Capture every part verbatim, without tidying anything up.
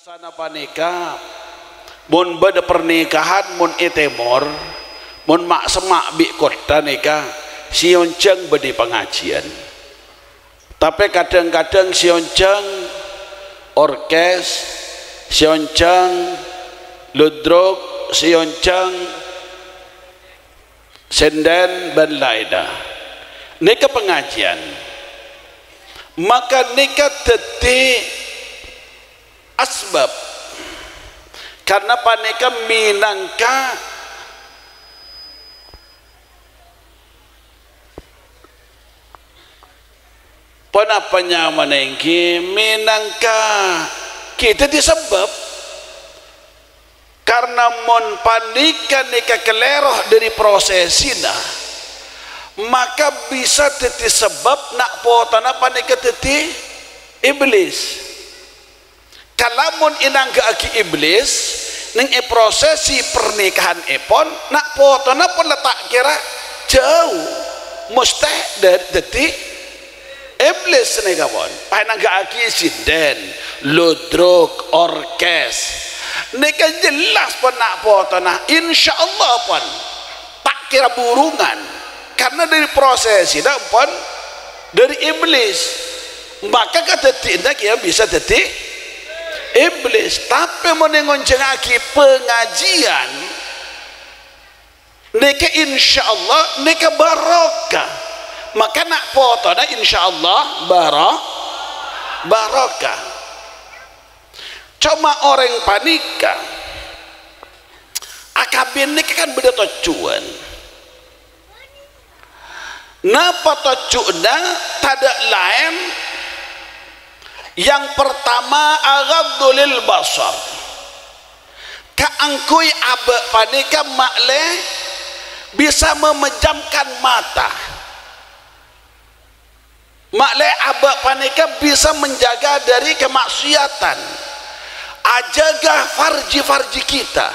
Biasana panèka, mon bâdâ pernikahan, mon è tèmor, mon ma'-, semma' bi' kottha nèka, sè èonjhâng bâdâ pangajiân. Tapè kadhâng-kadhâng sè èonjhâng orkes, sè èonjhâng ludruk, sè èonjhâng sèndhèn bân laènna. Nèka pangajiân. Maka nèka dhâddhi asbab. Karna panèka mènangka ponapa nyamana èngghi? Mènangka ghi' dhâddhi sabâb. Karna mon panèka nèka kalèro dhâri prosesina, maka bisa dhâddhi sabâb na' potona panèka dhâddhi Iblis. Kalamon ènangghâ'aghi Iblis neng è prosesi pernikahanèpon, na' potona pon la ta' kèra jhâu, mostè dhâ-, dhâddhi Iblis nèka pon, paènangghâ'aghi sèndhèn, ludruk, orkes. Nèka jelas pon na' potona, insyaallah pon ta' kèra burungan. Karna dhâri prosesina pon dhâri Iblis. Maka kadhâddhiyânna kèya bisa dhâddhi Iblis. Tapè mon èngonjhângaghi pangajiân, nèka insyaallah nèka barokah. Maka na' potona insyaallah baro-, barokah. Coma orèng panèka akabin nèka kan bâdâ tojjhuwân. Napa tojjhuwânna? Tadâ' laèn, yang pertama, aghaddu lil basar. Kaangghuy abâ' panèka ma'lè bisa memejamkan mata. Ma'lè abâ' panèka bisa menjaga dari kemaksiatan. Ajâgâ farji-farji kita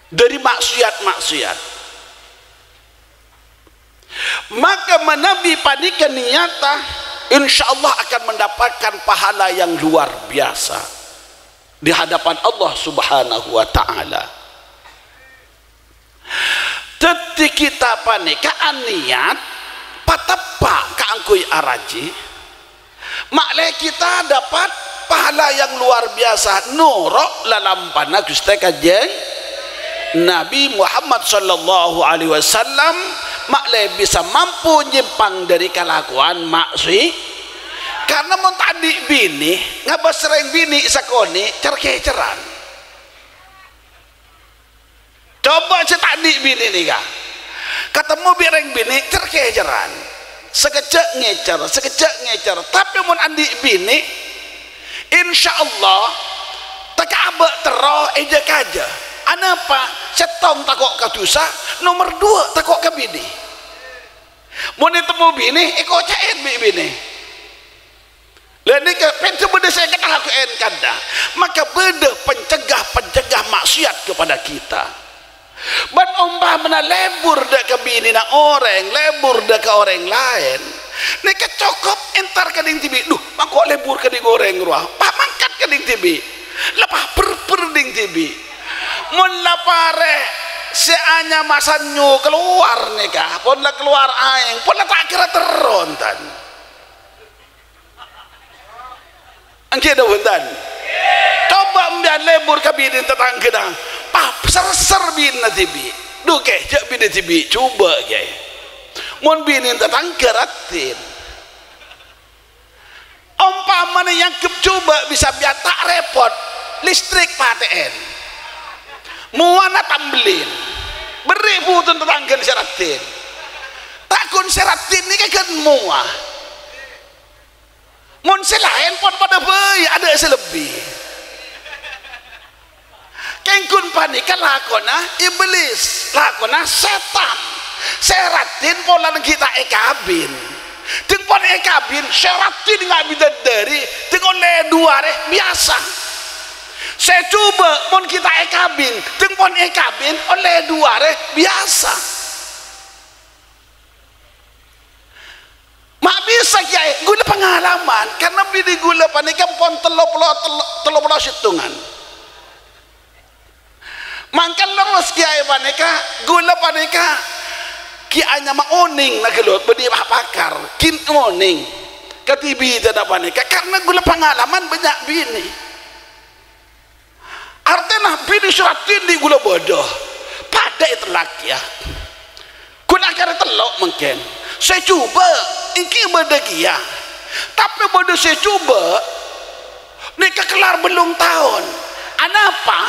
dari maksiat-maksiat. Maka manabi panèka niyata, insyaallah akan mendapatkan pahala yang luar biasa di hadapan Allah Subhanahu wa Ta'ala. Dhâddhi, kita panèka aniyat pateppa' kaangghuy araji, ma'lè kita dapat pahala yang luar biasa, noro' lalampana Ghustè Kanjeng Nabi Muhammad sallallahu alaihi wasallam, ma'lè bisa mampu nyèmpang dhâri kalakowan maksi-, karna mon ta' andi' binè, ngabâs rèng binè' sakonè' cer-kèceran. Coba sè ta' andi' binè nèka. Katemmo bi' rèng binè' cer-kèceran. Sakejjhâ' ngècer, sakejjhâ' ngècer. Tapè mon andi' binè', insyaallah, ta' ka abâ' terro èjâ-kajâ. Anapa? Sèttong tako' ka dhusa, nomer duwâ' tako' ka binè'. Mon ètemmo binè', èkoca'è bi' binè'. Lha nèka pènta bâdâ sè èkatako'è kanda', maka bâdâ pencegah-pencegah maksiat kepada kita. Bân ompamana lebur dâ' ka binèna orèng, lebur dâ' ka orèng laèn, nèka cokop entar ka ding dhibi'. Dhu, mangko lebur ka ding orèng rowa, pamangkat ka ding dhibi'. La pabher-bher ding dhibi'. Mon la parè sè anyama sannyu kalowar nèka, pon la kalowar aèng, pon la ta' kèra terro, enten. Èngghi napa bhunten? Coba empèyan lebur ka binè tatanggâna, pah, ser-ser binèna dhibi'. Dhu, Kè, jhâ' binè dhibi', coba, Kè. Mon binè tatangghâ raddhin. Ompamana èangghep coba bisa empèyan ta' rèpot, listrik patè'èn. Mowana tambellin. Berri' bhuto tatanggâna sè raddhin. Ta' ghun sè raddhin nèka ghân mowa. Mon sè laèn pon padâ bhâi, adâ' sè lebbi. Kèng ghun panèka lakona Iblis, lakona sètan. Sè raddhin polana ghi' ta' èkabin. Dhing pon èkabin, sè raddhin nga' bidadari, dhing ollè dhu arè biyasa. Sè jhubâ' mon ghi' ta' èkabin, dhing pon èkabin, ollè dhu arè biyasa. Ma' bisa, Kèyaè, ghulâ pangalaman, karna binè ghulâ panèka pon tello polo, tello, tello polo sèttongan. Mangkana lerres, Kèyaè, panèka, ghulâ panèka ghi' anyama onèng, na ghâllu, bânnè pa-, pakar, ghi' onèng. Kadhi bhidhâna panèka, karna ghulâ pangalaman bânnya' binè. Artèna binè sè raddhin dhi' ghulâ bâdâ. Padâ ètellak, yâ. Ghulâ karè tello' mangkèn. Sè jhubâ' èngghi bâdâ kèya. Tapè bâdâ sè jhubâ' nèka kellar bellung taon. Anapa?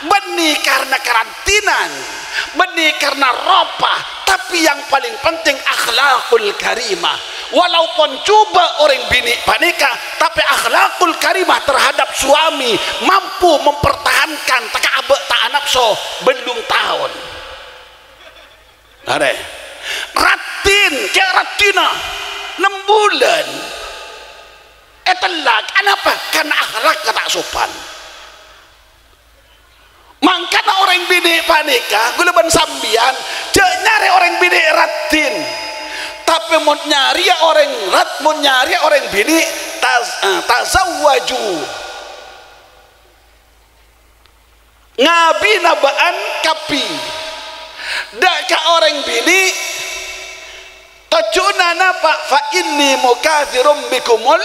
Bânnè karna karantinan, bânnè karna ropa, tapè yang paling penting akhlakul karimah. Walaupun jhubâ' orèng binè' panèka, tapè akhlakul karimah terhadap suami mampu mempertahankan, ta' ka abâ' ta' anapso, bellung taon. Arè. Raddhin, cè' raddhinna, nem bulân. Ètellak, anapa? Karna akhlakka ta' sopan. Mangkana orèng binè' panèka, ghulâ bân sampèyan, jhâ' nyarè orèng binè' raddhin. Tapè mon nyarèya orèng rad-, mon nyarèya orèng binè', taz-, eh, tazawwaju. Ngabina bâ'ân kabbhi. Dâ' ka orèng binè', tojjhuna napa? "Fa inni mukatsirun bikumul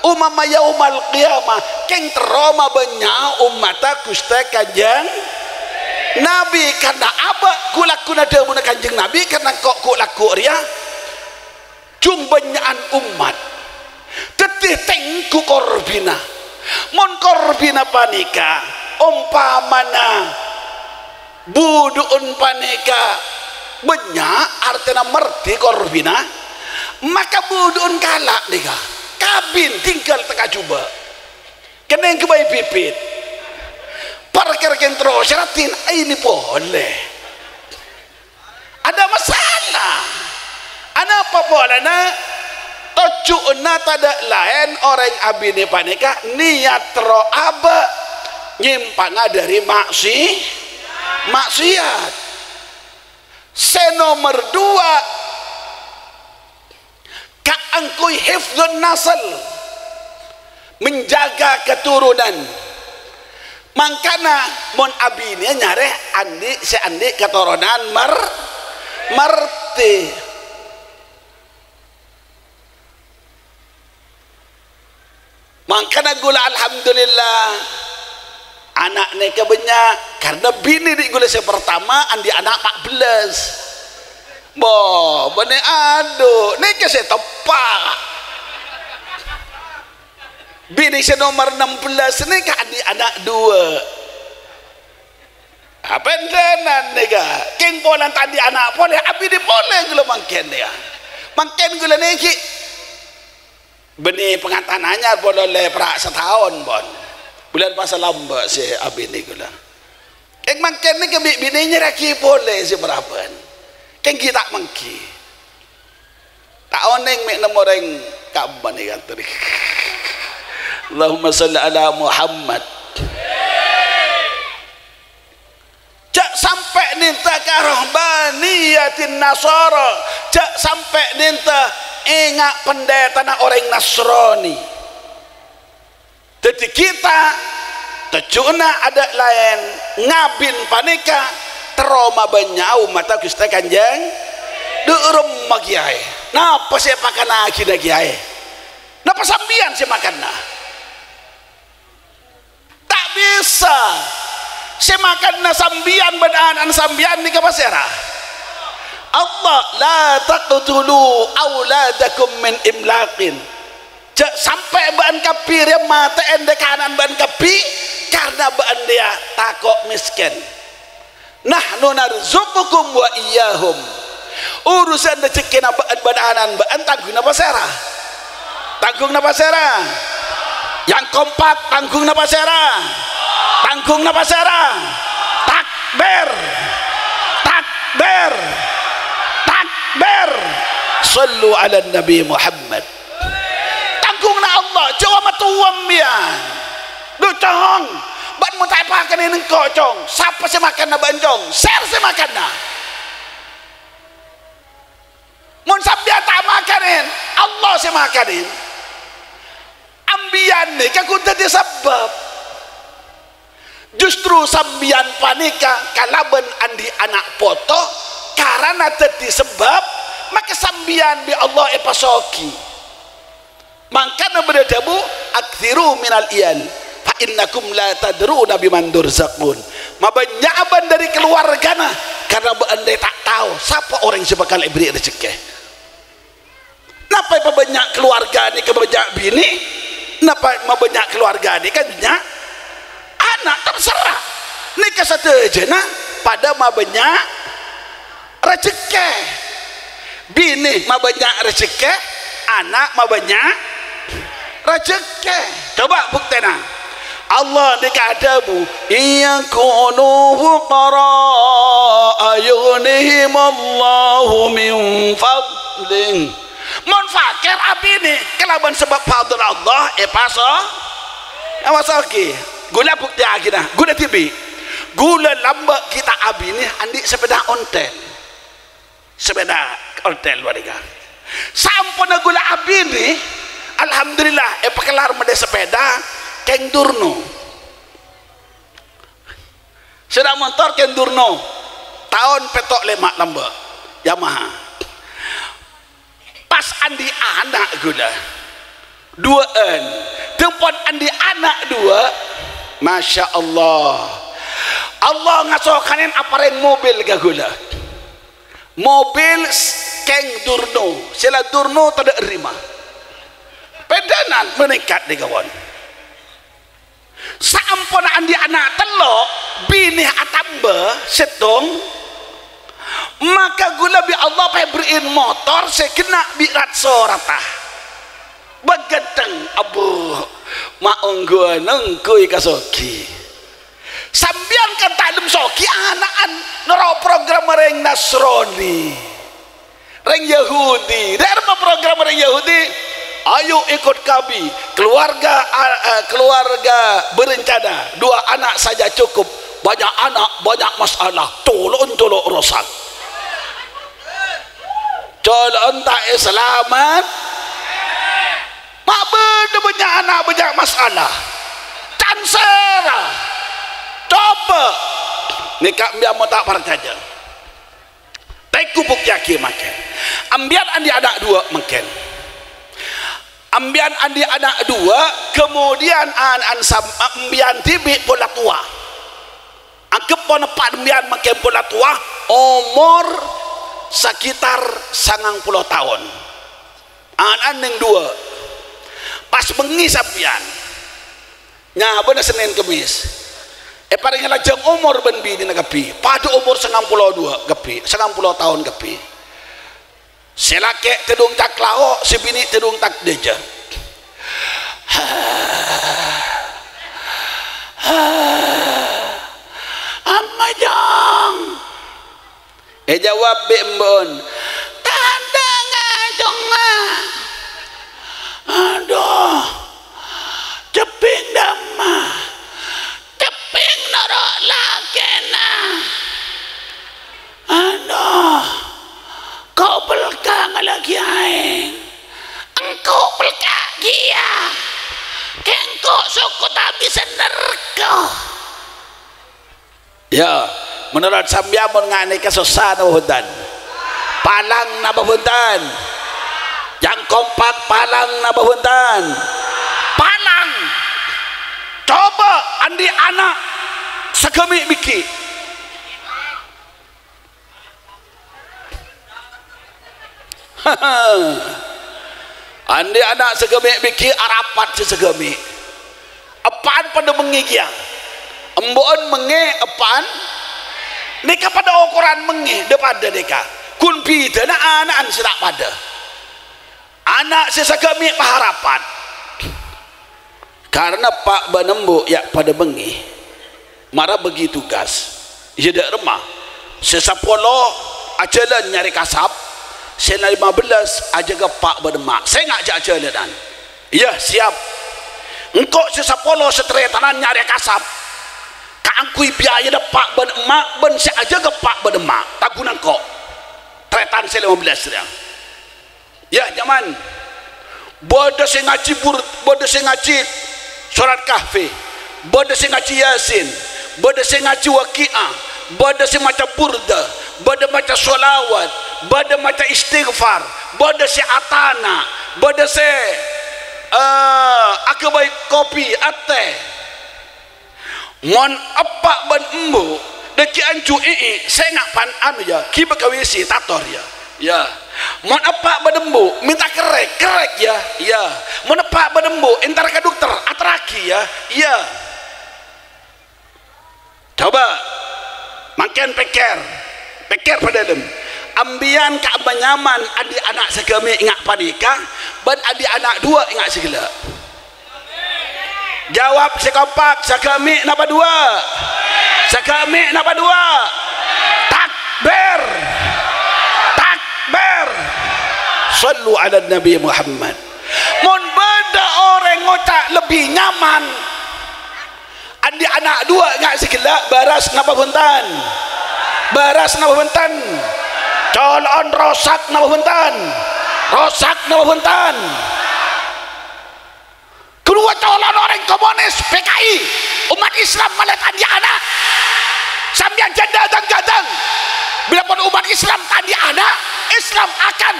umama yaumal qiyamah." Kèng terro mabânnya' ommatta Ghustè Kanjeng Nabi, karna abâ' ghu-, lagghuna dhâbuna Kanjeng Nabi, karna engko' ghu-, lagghu' rèya jhung bânnya'an ommat. Dhâddhi tengghu korbhina. Mon korbhina panèka ompamana budhu'un panèka bânnya', artèna mardhi korbhina, maka budhu'un kala' nèka. Kabin tinggal tekka jhubâ'. Kennèng ghâbây bibit. Parkara kèng terro sè raddhin, aènè polè. Adâ' masalah. Anapa polana? Tojjhuna tadâ' laèn orèng abinè panèka niyat terro abâ' nyèmpangnga dhâri maksi-, maksiat. Sè nomer duwâ', kaangghuy hifdzun nasl, menjaga keturunan. Mangkana mon abinèya nyarè andi' sè andi' katoronan mar-, martè. Mangkana ghulâ alhamdulillah, ana' nèka bânnya', karna binè dhi' ghulâ sè partama andi' ana' empat belas. Bo, bânnè adhu, nèka sè teppa'. Binè sè nomer enam belas nèka andi' ana' duwâ'. Apèndanan nèka, kèng polana ta' andi' ana' polè, abinè polè ghulâ mangkèn nèka. Mangkèn ghulâ nèka ghi' bânnè pangatan anyar, polè ollè pra' sataon, pon. Bulân pasa lambâ' sè abinè ghulâ. Kèng mangkèn nèka bi' binè nyarèaghi polè sè paraban. Kèng ghi' ta' manggi. Ta' onèng mè' nemmo orèng ka'emma nèka, tor. Allahumma shalli ala Muhammad. Jhâ' sampè' nènta ka rahbaniyatin Nasara, jhâ' sampè' nènta enga' pendetana orèng Nasrani. Dhâddhi kita tojjhuna adâ' laèn ngabin panèka terro mabânnya'a ommatta Ghustè Kanjeng dhu-, remma kèyaè. Napa sè èpakannaghi kèyaè? Napa sampèyan sè makanna? Ta' bisa. Sè makanna sampèyan bân ana'na sampèyan nèka pasèra? Allah, "La taqtulu auladakum min imlaqin." Jhâ' sampè' bâ'ân kabbhi rèya matè'è dâ' kana'na bâ'ân kabbhi, karna bâ'ân rèya tako' mèskèn. "Nahnu narzuqukum wa iyyahum." Urusan rejhekkèna bâ'ân bân ana'na bâ'ân tangghungnga pasèra? Tangghungnga pasèra? Yang kompak, tangghungnga pasèra? Tangghungnga pasèra? Takbir! Takbir! Takbir! Shallu ala Nabi Muhammad. Tangghungnga Allah, jhâ' wa-, matowa sampèyan. Dhu, Cong, bâ'ân mon ta' èpakanè engko', Cong, sapa sè makanna bâ'ân, Cong? Sèra sè makanna. Mon sampèyan ta' makanè, Allah sè makanè. Ambiyân nèka ghun dhâddhi sabâb. Justru sambiyan panèka kalabân andi' ana' poto, karana dhâddhi sabâb, maka sambiyan bi' Allah èpasoghi. Mangkana bâdâ dhâbu, "Aktsiru minal iyal, fa innakum la tadruna biman turzaqun." Mabânnya'an dhâri kalowargana, karana bâ'na ta' tao sapa orèng sè bhâkal èberri' rejekkè. Napa èpabânnya' kalowarga nèka bânnya' binè? Napa mabânnya' kalowarga nèka bânnya' ana'? Terserah. Nèka sadhâjâna padâ mabânnya' rejekkè. Binè mabânnya' rejekkè, ana' mabânnya' rejekkè. Coba buktèna. Allah nèka adhâbu, "Iyakunu fuqara'a yughnihimullahu min fadlih." Mon fakir abinè kalabân sabâb fadl Allah èpaso-, èpasoghi. Ghulâ buktèyaghina, ghulâ dhibi'. Ghulâ lambâ' ghi' ta' abinè andi' sepèda ontel. Sepèda ontel panèka. Saamponna ghulâ abinè, alhamdulillah, èpakellar mèlè sepèda kèng Durno. Sepèda motor kèng Durno. Taon pètto' lèma' lambâ'. Yamaha. Pas andi' ana' ghulâ. Duwâ'ân. Dhâmpon andi' ana' duwâ'. Masya Allah. Allah ngasokanè aparèng mobil ka ghulâ. Mobil s-, kèng Durno, sè la Durno tadâ' rèma. Pèdânan meningkat nèka, pon. Saamponna andi' ana' tello', binè atamba sèttong, maka ghulâ bi' Allah pèberri'in motor sè ghenna' bi' rat-sorata. Bâghântèng, abbhu, ma' ongghuwân ongghuy ka soghi. Sampèyan kan ta' lem soghi, ana'an noro' program rèng Nasrani, rèng Yahudi. Dâ'remma program rèng Yahudi? "Ayo ikut kami, keluarga, a-, a-, keluarga berencana. Dua anak saja cukup. Banyak anak, banyak masalah. Colo'-colo' rosak." Colo'en ta' èsalamet. Ma' bâdâ bânnya' ana', bânnya' masalah. Can sèra. Coba. Nèka embiyân mon ta' parcajâ. Tèngghu buktèyaghi mangkèn. Embiyân andi' ana' duwâ' mangkèn. Embiyân andi' ana' duwâ', kemudian an-, an-, sam-, embiyân dhibi' pola towa. Anggep pon eppa' embiyân mangkèn pola towa, omor sekitar sangang polo taon. Ana'an nèng duwâ'. Pas bengngè sampèyan. Nyabâna Sennèn Kemmès. Èparèngè lajâng omor bân binèna kabbhi. Padâ omor sangang polo duwâ' kabbhi, sangang polo taon kabbhi. Sè lakè' tèdung cak lao', sè binè' tèdung cak dâjâ. Amma, Jong. Èjâwâb bi' embu'en, "Tadâ' ngajhungnga." Adhu, ceppèng dâ'emma? Ceppèng noro' lakèna. Adhu, ko' pelka' ngala' ghi' aèng. Engko' pelka' kèya. Kèng ko' soko ta' bisa nerko. Ya, menurut sampèyan mon nga' nèka sossa napa bhunten? Palang napa bhunten? Yang kompak palang napa bhunten? Palang. Coba andi' ana' sagâmè' bighi'. Andi' ana' sagâmè' bighi' arapat sè sagâmè'. Eppa'an padâ mengngè kèya. Embu'en mengngè, eppa'an nèka padâ okoran mengngè, dâ-padâ nèka. Ghun bidâna ana'an sè ta' padâ. Ana' sè sagâmè' paharapan. Karna eppa' bân embu' ya' padâ bengngè, mara bâgi tugas. Iyâ dâ' remma. Sè sapolo ajhâlân nyarè kasab, sè lima bellâs ajâgâ eppa' bân emma'. Sènga' jhâ' ajhâlânan. Iyâ, siap. Engko' sè sapolo sè tarètanan nyarè kasab kaangghuy biayana eppa' bân emma' bân sè ajâgâ eppa' bân emma'. Tangghuna engko'. Tarètan sè lima bellâs rèya. Iyâ, nyaman. Bâdâ sè ngajhi Bur-, bâdâ sè ngajhi Sorat Kahfi, bâdâ sè ngajhi Yasin, bâdâ sè ngajhi Waqi'ah, bâdâ sè maca Burda, bâdâ maca sholawat, bâdâ maca istighfar, bâdâ sè atana', bâdâ sè, eh, aghâbây kopi atè. Mon eppa' bân embu' dâgghi' anju' i'i, sènga' pan anu, yâ, ghibâ ka W C, tator, yâ. Yâ. Mon eppa' bân embu' mènta kerrèk, kerrèk, yâ. Yâ. Mon eppa' bân embu' èntar ka dokter, aterraghi, yâ. Yâ. Coba mangkèn pèkkèr, pèkkèr bâdâlem. Ambiyân ka'emma nyaman andi' ana' sagâmè' ènga' panèka, bân andi' ana' duwâ' ènga' sè ghellâ'? Jawab sè kompak, sagâmè' napa duwâ'? Sagâmè' napa duwâ'? Takbir! Takbir! Shallu ala Nabi Muhammad. Mon bâdâ orèng ngoca' lebbi nyaman, andi' ana' duwâ' ènga' sè ghellâ', bârâs napa bhunten? Bârâs napa bhunten? Colo'on rosak napa bhunten? Rosak napa bhunten? Ghâruwa colo'on orèng komunis, P K I, umat Islam malè ta' andi' ana'. Sampèyan jhâ' dâteng-dâteng. Bilâ pon umat Islam ta' andi' ana', Islam akan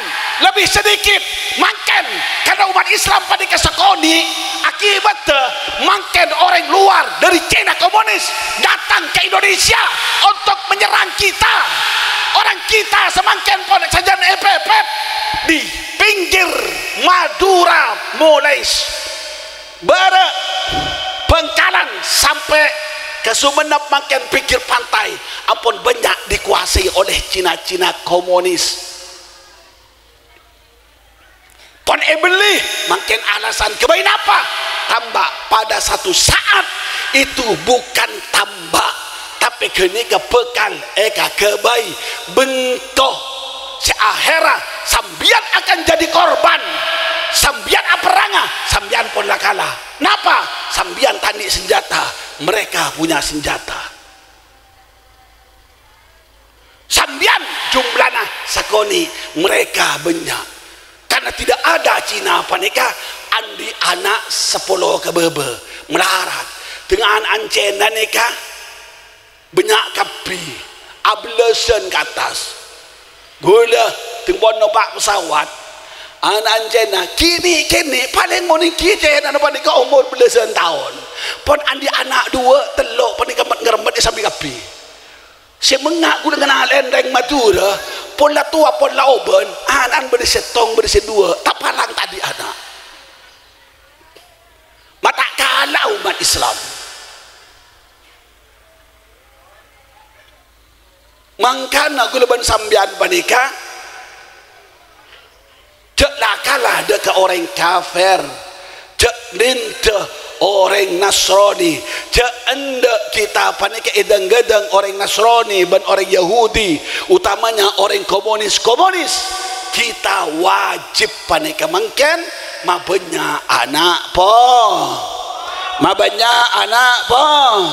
lebih sedikit. Mangkèn, karena umat Islam panèka sakonè', akibatta mangkèn orèng luar dari Cina komunis datang ke Indonesia untuk menyerang kita. Orang kita samangkèn pon sajân èpèpèt di pinggir Madura, mulai s-, Bârâ', Bangkalan, sampè' ka Sumenep mangkèn pinggir pantai, ampon bânnya' dikuasai oleh Cina-Cina komunis. Pon èbelli, mangkèn alasan ghâbây napa? Tamba'. Pada satu saat itu bukan tamba', tapè ghânèka bhâkal èkaghâbây. Bengko sè ahèrra sampèyan akan jadi korban. Sampèyan aperranga, sampèyan pon la kala. Napa? Sampèyan ta' andi' sanjhâta, mereka punya sanjhâta. Sampèyan jumlana sakonè', mereka bânnya'. Karena tidak ada Cina panèka andi' ana' sapolo ka bâbâ, malarat. Dengan ancèna nèka bânnya' kabbhi, abellâsân ka attas. Ghulâ, tèng pon nompa' pesawat, ana' ancèna, kènè'-kènè' palèng mon èngghi cènana panèka omor bellâsân taon. Pon andi' ana' duwâ', tello' panèka met-, ngaremmet èsambi kabbhi. Sè mengnga' ghulâ ngennalè orèng Madhurâ, pon la towa, pon la obân, ana'na bâdâ sèttong, bâdâ sè duwâ', tapalang ta' andi' ana'. Ma' ta' kala ommat Islam. Mangkana ghulâ bân sampèyan panèka jhâ' la kala dâ' ka orèng kafir, jhâ' nèndhâ orèng Nasrani, jhâ' endâ' kita panèka èdhâng-ghâdhâng orèng Nasrani bân orèng Yahudi, utamanya orèng komunis-komunis. Kita wajib panèka mangkèn mabânnya' ana' po-, mabânnya' ana' po-,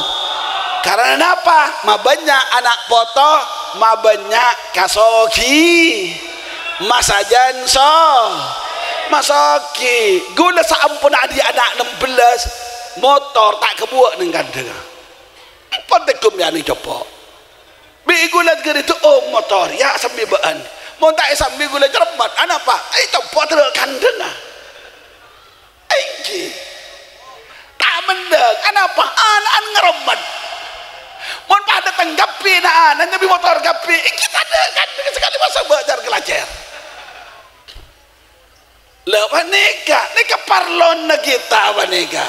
karana napa? Mabânnya' ana' poto, mabânnya' kasogi-, masajân so-, masogi. Ghulâ saamponna andi' ana' nem bellâs, motor ta' kabuwâ' neng kandhângnga. Ampon tègghum yâ neng coppo'. Bi' ghulâ ghâri du'ung motor, yâ sambi bâ'ân. Mon ta' èsambi ghulâ nyeremmet, anapa? Ècoppo' terro kandhângnga. Èngghi. Ta' mendhâng, anapa? Ana'na ngeremmet. Mon padâ teng kabbhi na'-ana'na nyambi motor kabbhi, èngghi tadâ' kandhâng sakalè masa bâ'ân car-kalacèr. La panèka, nèka parlona kita panèka.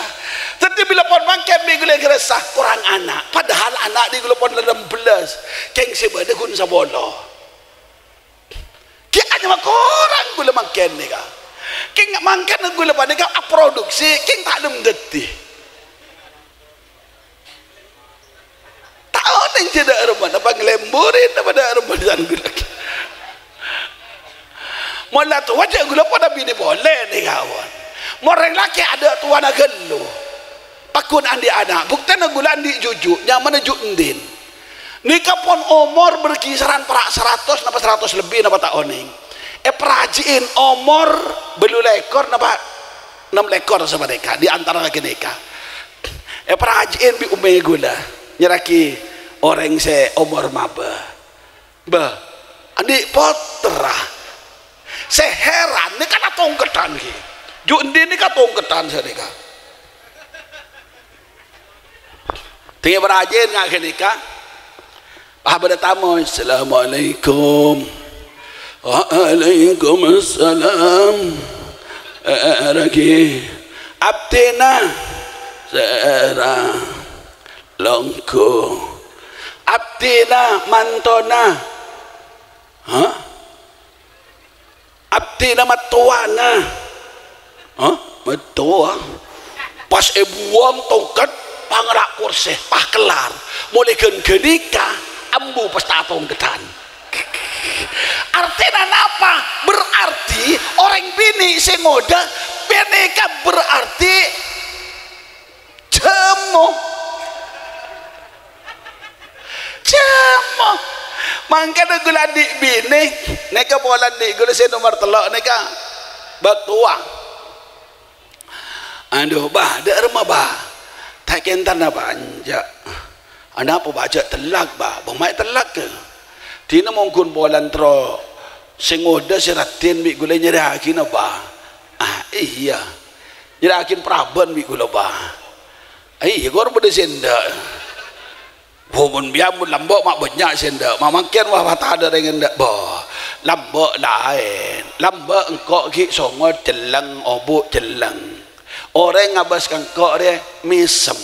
Dhâddhi bilâ pon mangkèn bi' ghulâ ngarassa korang ana', padahal ana' di' ghulâ pon la nem bellâs, kèng sè bâdâ ghun sapolo. Ghi' anyama korang ghulâ mangkèn nèka. Kèng mangkèn ghulâ panèka aproduksi, kèng ta' nem dhâddhi. Ta' onèng jhâ' dâ' remma, napa nglèmburè, napa dâ' remma san ghulâ. Mon la towa jhâ' ghulâ padâ binè polè nèka, kawan. Mon rèng lakè' adâ' towana ghâllu. Pagghun andi' ana', buktèna ghulâ andi' juju', nyamana Ju' Endin. Nèka pon omor berkisaran para' saratos napa saratos lebbi napa ta' onèng. Èparajhi'in omor bâllu lèkor napa Ennem lèkor sapanèka, di antara ghânèka. Èparajhi'in bi' ummè ghulâ, nyerraghi orèng sè omor mabâ. Bâh, andi' pottra. Sè heran, nèka la tongkedhân, ghi. Ju' endi nèka tongkedhân sanèka? Tèngè parajhi'in nga' ghânèka. Pas bâdâ tamoy, "Assalamualaikum." "Waalaikumsalam." Eh, eh, ragi. "Abdhina." "Sèra." "Longghu." "Abdhina mantona." "Hah?" "Abdhina mattowana." "Hah? Mattowa?" Pas èbuwâng tongket, pangala' korsè, pas kellar. Molaè ghân ghânèka, ambu pas ta' atongkedhân. Artèna napa? Berarti orèng binè' sè ngodâ ghânèka berarti jhâmo. Jhâmo. Mangkana ghulâ andi' binè, nèka polana andi' ghulâ sè nomer tello' nèka. Bâ' towa. "Adhu, Bâ, dâ' remma, Bâ?" "Ta' kèntarna, Bâ, enjâ'." "Anapa, Bâ, jhâ' tellak, Bâ?" "Bâ, ma' tellak, kè. Dinah mon ghun polana terro sè ngodâ sè raddhin bi' ghulâ nyarèyaghina, Bâ." "Ah, iyâ. Nyarèyaghina parabân bi' ghulâ, Bâ." "Iyâ, kor bâdâ sè endâ'." "Wah, mon biyâ mon lambâ' ma' bânnya' sè endâ', ma' mangkèn wah, wah tadâ' rèng endâ', bâh. Lambâ' laèn. Lambâ' engko' ghi' songot celleng, obu' celleng. Orèng ngabâs ka engko' rè mèsem.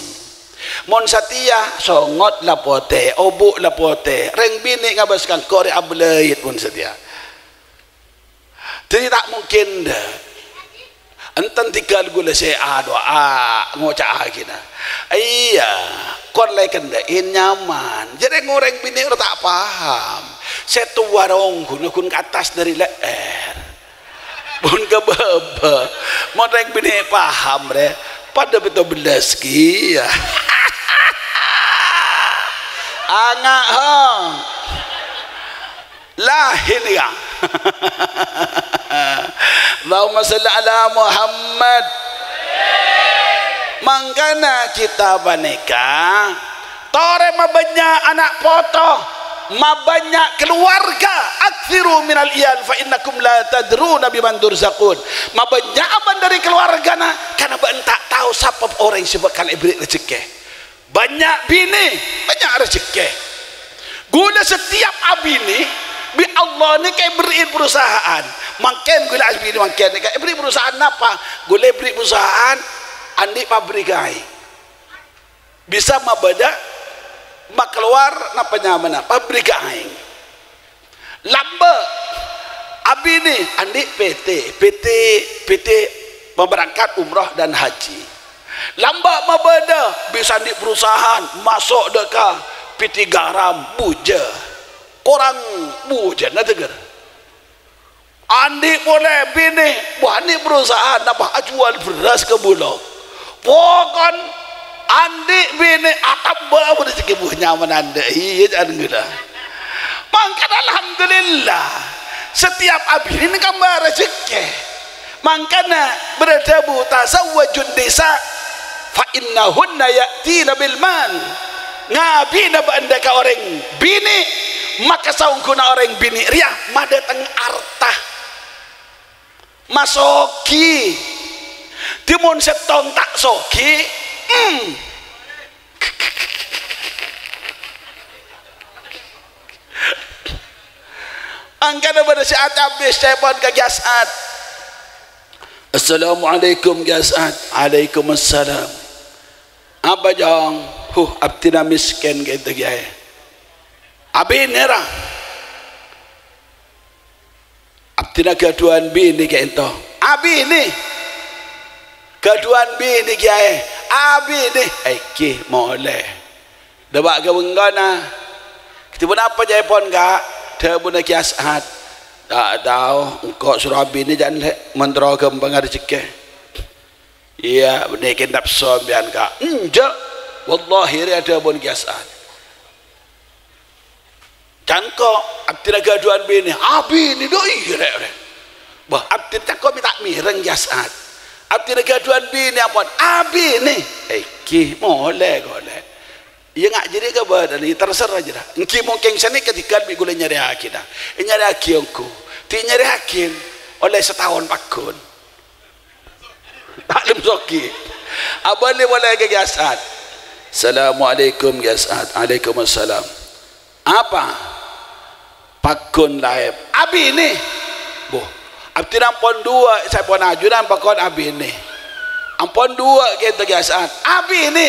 Mon satèya songot la potè, obu' la potè. Rèng binè' ngabâs ka engko' rè abâlâit mon satèya." Dhâddhi ta' mungkin, dâ'. Enten tèghâl ghulâ sè adu'a ngoca'aghina. Iyâ, kon la èkendhâ'in nyaman. Jârèya orèng binè' rowa ta' paham. Sè towa rong ghun-ghun ka attas dâri lè'èr. Pon ka bâbâ. Mon rèng binè' paham, rè, padâ pètto bellâs kèya. Anga', ha. Lahin, ya. Allahumma shalli ala Muhammad. Mangkana kita panèka torè mabânnya' ana' poto, mabânnya' kaluwarga, aktsiru minal iyal fa innakum la tadruna biman turzaqun. Mabânnya'an dâri kaluwargana, karna bâ'na ta' tao sapa orèng sè bhâkal èberri' rejekkè. Bânnya' binè, bânnya' rejekkè. Ghulâ setiap abinè, bi' Allah nèka èberri'i perusahaan. Mangkèn ghulâ abinè mangkèn nèka èberri' perusahaan napa? Ghulâ èberri' perusahaan andi' pabrik aèng. Bisa mabâdâ, makalowar napa nyamana? Pabrik aèng. Lambâ', abinè andi' P T, P T, P T pemberangkat umroh dan haji. Lambâ' mabâdâ bisa andi' perusahaan, maso' dâ' ka P T Garam, bujâ. Korang bujâna tèghâr. Andi' polè binè, bâh, andi' perusahaan, napa, ajhuwâl bherrâs ka bulog. Pokon andi' binè atamba' apa rejekkè, bâh, nyaman andi'. Iyâ, jhân ghulâ. Mangkana alhamdulillah, setiap abinè nèka mabâ rejekkè. Mangkana bâdâ dhâbu, "Tazawwajun nisa fa innahunna ya'tina bil mal." Ngabinah bâ'na ka orèng binè', maka saongghuna orèng binè' rèya madâteng arta. Masogi. Dhimon sèttong ta' sogi, hmm. Angkana bâdâ sè acabis, cèpon ka Kèyaè As'ad. "Assalamualaikum, Kèyaè As'ad." "Waalaikumsalam." "Apa, Jong?" "Huh, abdhina mèskèn ka'dinto, Kèyaè." "Abinè, ra?" "Abdhina ghâdhuwân binè ka'dinto." "Abinè? Ghâdhuwân binè, Kèyaè?" "Abinè." "Èngghi, molè." "Dâpa' ka bengkona." "Kadhi ponapa ca'èpon, Ka'?" Dhâbuna Kèyaè As'ad. "Ta' tao, engko' soro abinè jhân, Lè', mon terro ghâmpang rejekkè." "Iyâ, bânnè kèng napso sampèyan, Ka'." "Enjâ', wallahi," rèya dhâbuna Kèyaè As'ad. "Ca'na engko' abdhina ghâdhuwân binè." "Abinè, dâ' iyâ, Lè', rè." "Bâh, abdhina ca'na engko' mè' ta' mèreng, Kèyaè As'ad." Abdhina ghâdhuwân binè ampon. Abinè. Èngghi, molè ghulâ. Iyâ, nga' jârèya kabâdâ'ân, iyâ, terserah jârèya. Èngghi mongkèn sanèka dhika bi' ghulâ nyarèyaghi, nah. Ènyarèyaghi ongghu. Ghi' nyarèyaghi, ollè sataon pagghun. Taklim sogi. Abâli molè ka Kè As'ad. "Assalamualaikum, Kè As'ad." "Waalaikumsalam." "Apa?" "Pagghun laèp." "Abinè?" "Boh, abdhina ampon duwâ', saèpon ajunan pagghun abinè." "Ampon duwâ' kèto, Kè As'ad." "Abinè?"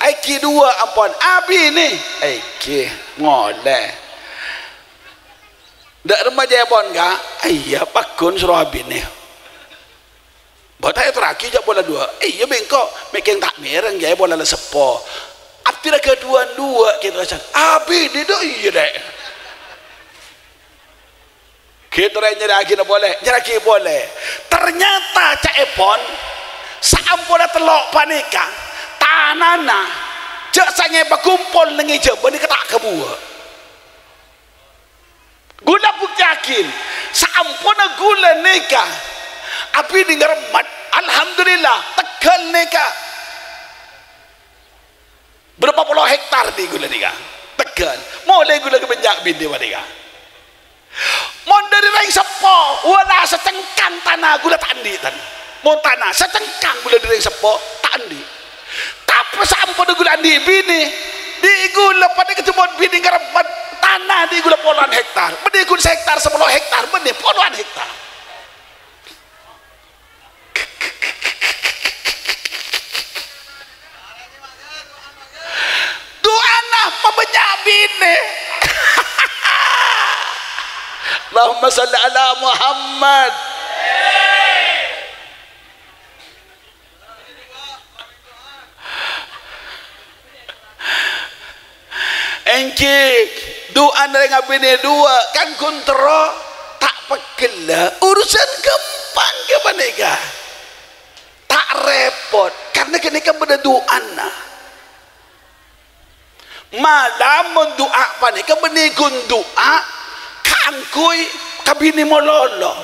"Èngghi duwâ' ampon." "Abinè?" "Èngghi, molè." "Dâ' remma jâèpon, Ka'?" "Iyâ, pagghun soro abinè." "Bâ' ta' èatorraghi jâ' pola duwâ'." "Iyâ, bi' engko' mèkkèng ta' mèreng jâ' pola la seppo." "Abdhina ghâdhuwân duwâ' kèto, As'ad." "Abinè dâ' iyâ, Lè'." Ghi' torè nyarèyaghi polè, nyarèyaghi polè. Ternyata ca'èpon, saamponna tello' panèka, tanana jâ' sangè pakompol neng è Jhâbâ nèka ta' kabuwâ'. Ghulâ buktèyaghi, saamponna ghulâ nèka abinè ngaremmat, alhamdulillah, tegghâl nèka. Bârâmpa polo hektar dhi' ghulâ nèka. Tegghâl. Molè ghulâ ka bânnya' binè panèka. Mon dâri rèng seppo, wala sacengkang tana ghulâ ta' andi', tan. Mon tana sacengkang ghulâ dâri rèng seppo, ta' andi'. Tapè saamponna ghulâ andi' binè, dhi' ghulâ panèka mon binè ngaremmat tana dhi' ghulâ polowan hektar. Bânnè ghun sahektar, sapolo hektar, bânnè polowan hektar. Du'ana pabânnya' binè. Allahumma shalli ala Muhammad. Èngghi, du'ana rèng abinè duwâ' kan ghun terro ta' pegghellâ, urusan ghâmpang ghâpanèka. Ta' rèpot, karna ghânèka bâdâ du'ana. Malam mon du'a panèka bânnè ghun du'a kaangghuy ka binè malolo.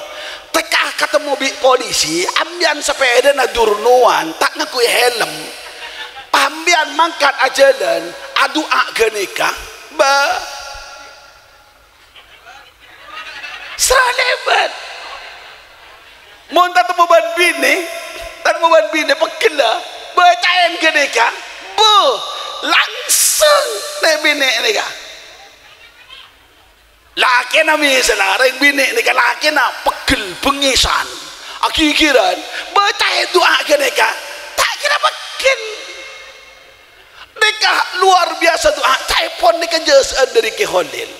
Tèka katemmo bi' polisi, ambiyân sapèdana durnowan, ta' ngangghuy helm. Pas ambiyân mangkat ajhâlân, adu'a ghânèka, bâ. Sra lèbât. Mon tatemmo bân binè, tatemmo bân binè pegghellâ, bâca'èn ghânèka, bâ, langsung nè' binè nèka. Lakèna misalla, rèng binè nèka lakèna pegghel bângngesan, aghighiran, bâca'è du'a ghânèka, ta' kèra pegghel. Nèka luar biasa du'a, ca'èpon nèka jhâsa'an dâri Kè Kholil.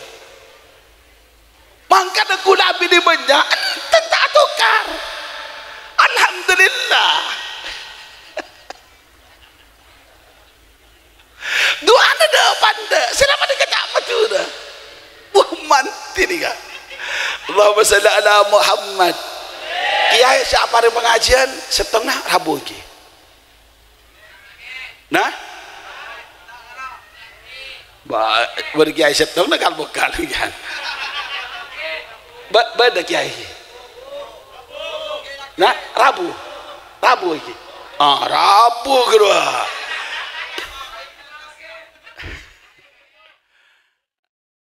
Mangkana ghulâ binè bânnya', enten ta' atokar. Alhamdulillah. Du'ana dâ' pandâ', sè la panèka ca' Madhurâ. Wah, mantè nèka. Allahumma shalli ala Muhammad. Kèyaè sè aparèng pangajiyân, sèttongnga Rabu ghi. Nah? Ba-, bâdâ kèyaè sèttongnga kal-bokal, kan? Ba-, bâdâ kèyaè. Nah, Rabu. Rabu iki. Ah, Rabu kedua.